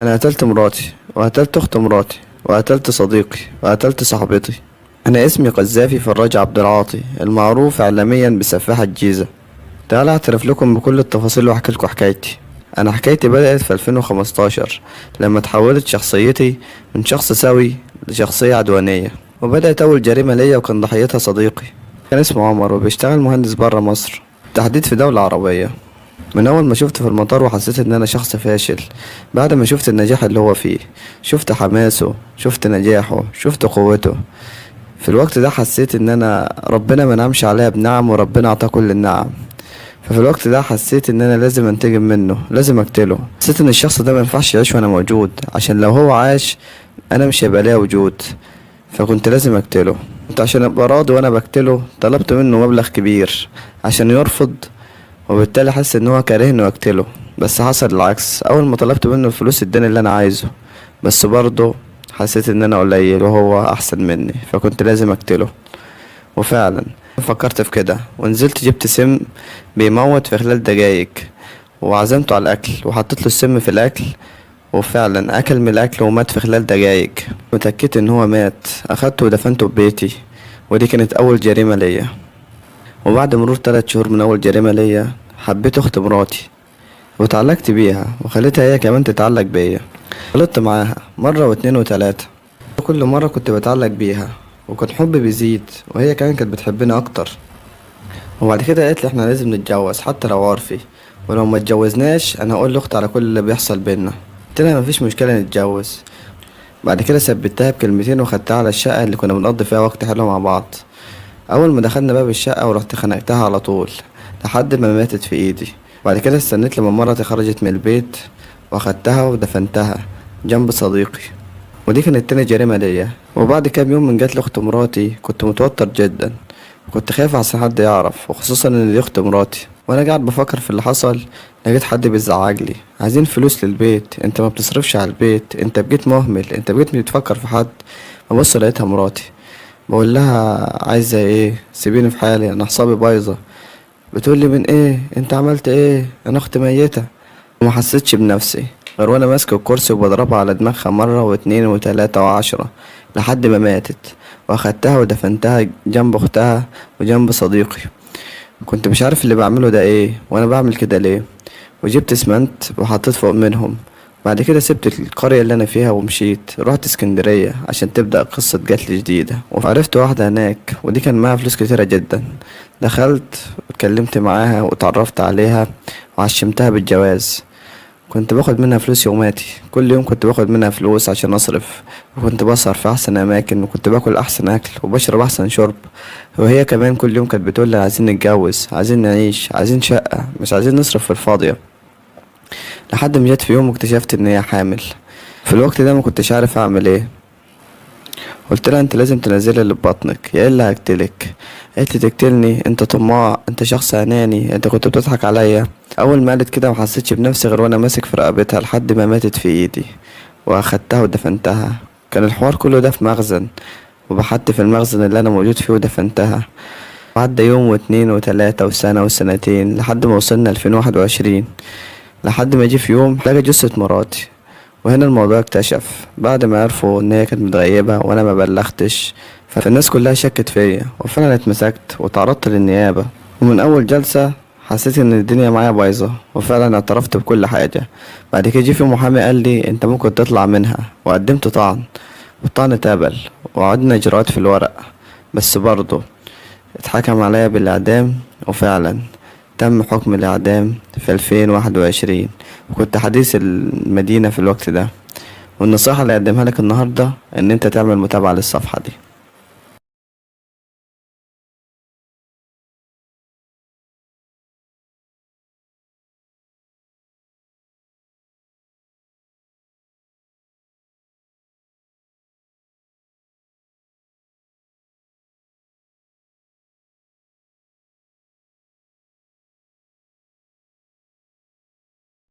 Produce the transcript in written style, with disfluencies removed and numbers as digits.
انا قتلت مراتي، وقتلت اخت مراتي، وقتلت صديقي، وقتلت صاحبتي. انا اسمي قذافي فراج عبد العاطي، المعروف اعلاميا بسفاح الجيزة. تعالى اعترف لكم بكل التفاصيل واحكي لكم حكايتي. انا حكايتي بدأت في 2015 لما تحولت شخصيتي من شخص سوي لشخصية عدوانية، وبدأت اول جريمة ليا وكان ضحيتها صديقي. كان اسمه عمر وبيشتغل مهندس برا مصر، تحديد في دولة عربية. من اول ما شفته في المطار وحسيت ان انا شخص فاشل. بعد ما شفت النجاح اللي هو فيه، شفت حماسه، شفت نجاحه، شفت قوته. في الوقت ده حسيت ان انا ربنا ما نعمش عليا بنعم، وربنا اعطاه كل النعم. ففي الوقت ده حسيت ان انا لازم انتقم منه، لازم اقتله. حسيت ان الشخص ده ما ينفعش يعيش وانا موجود، عشان لو هو عاش انا مش هيبقى ليا وجود، فكنت لازم اقتله. كنت عشان ابقى راضي وانا بقتله طلبت منه مبلغ كبير عشان يرفض، وبالتالي حس ان هو كارهني واقتله. بس حصل العكس، اول ما طلبت منه الفلوس اداني اللي انا عايزه، بس برضه حسيت ان انا قليل وهو احسن مني، فكنت لازم اقتله. وفعلا فكرت في كده ونزلت جبت سم بيموت في خلال دقايق، وعزمته على الاكل وحطيت له السم في الاكل، وفعلا اكل من الاكل ومات في خلال دقايق. متأكدت ان هو مات، اخدته ودفنته ببيتي، ودي كانت اول جريمة ليا. وبعد مرور 3 شهور من اول جريمة ليا، حبيت اخت مراتي وتعلقت بيها وخليتها هي كمان تتعلق بيا. غلطت معاها مرة واتنين وتلاتة، كل مرة كنت بتعلق بيها وكان حبي بيزيد، وهي كمان كانت بتحبني اكتر. وبعد كده قالت لي احنا لازم نتجوز حتى لو عرفي، ولو ما اتجوزناش انا هقول لاختي على كل اللي بيحصل بينا. قلت لها مفيش مشكلة نتجوز. بعد كده ثبتها بكلمتين وخدتها على الشقة اللي كنا بنقضي فيها وقت حلو مع بعض. اول ما دخلنا باب الشقة ورحت خنقتها على طول لحد ما ماتت في ايدي. بعد كده استنيت لما مرتي خرجت من البيت واخدتها ودفنتها جنب صديقي، ودي كانت تاني جريمة ليا. وبعد كام يوم من جات لأخت مراتي كنت متوتر جدا، وكنت خايف عشان حد يعرف، وخصوصا ان دي اخت مراتي. وانا قاعد بفكر في اللي حصل لقيت حد بيزعق لي، عايزين فلوس للبيت، انت ما بتصرفش على البيت، انت بقيت مهمل، انت بقيت بتفكر في حد. ببص لقيتها مراتي، بقول لها عايزة ايه، سيبيني في حالي، انا اعصابي بايظة. بتقول لي من ايه، انت عملت ايه، انا اختي ميتة. وما حسيتش بنفسي غير وانا ماسك الكرسي وبضربها على دماغها مرة واتنين وتلاتة وعشرة لحد ما ماتت، واخدتها ودفنتها جنب اختها وجنب صديقي. كنت مش عارف اللي بعمله ده ايه وانا بعمل كده ليه، وجبت اسمنت وحطيت فوق منهم. بعد كده سبت القرية اللي انا فيها ومشيت، رحت اسكندرية عشان تبدأ قصة قتل جديدة. وعرفت واحدة هناك ودي كان معاها فلوس كتيرة جدا. دخلت واتكلمت معاها واتعرفت عليها وعشمتها بالجواز. كنت باخد منها فلوس يوماتي، كل يوم كنت باخد منها فلوس عشان اصرف، وكنت بسهر في احسن اماكن، وكنت باكل احسن اكل وبشرب احسن شرب. وهي كمان كل يوم كانت بتقول لي عايزين نتجوز، عايزين نعيش، عايزين شقة، مش عايزين نصرف في الفاضية. لحد ما جت في يوم واكتشفت ان هي حامل. في الوقت ده ما كنتش عارف اعمل ايه. قلت لها انت لازم تنزلي اللي في بطنك يا الا هقتلك. قالت لي تقتلني، انت طماع، انت شخص اناني، انت كنت بتضحك عليا. اول ما قالت كده ما حسيتش بنفسي غير وانا ماسك في رقبتها لحد ما ماتت في ايدي، واخدتها ودفنتها. كان الحوار كله ده في مخزن، وبحت في المخزن اللي انا موجود فيه ودفنتها. عدى يوم واتنين وتلاتة وسنة وسنتين لحد ما وصلنا 2021، لحد ما جه في يوم لقى جثة مراتي. وهنا الموضوع اكتشف بعد ما عرفوا ان هي كانت متغيبة وانا ما بلغتش، فالناس كلها شكت فيا، وفعلا اتمسكت وتعرضت للنيابة. ومن اول جلسة حسيت ان الدنيا معايا بايظة، وفعلا اعترفت بكل حاجة. بعد كده جه في محامي قال لي انت ممكن تطلع منها، وقدمت طعن، والطعن اتقبل، وعدنا اجراءات في الورق، بس برضه اتحكم عليا بالاعدام. وفعلا تم حكم الإعدام في 2021، وكنت حديث المدينة في الوقت ده. والنصيحة اللي أقدمها لك النهاردة إن أنت تعمل متابعة للصفحة دي.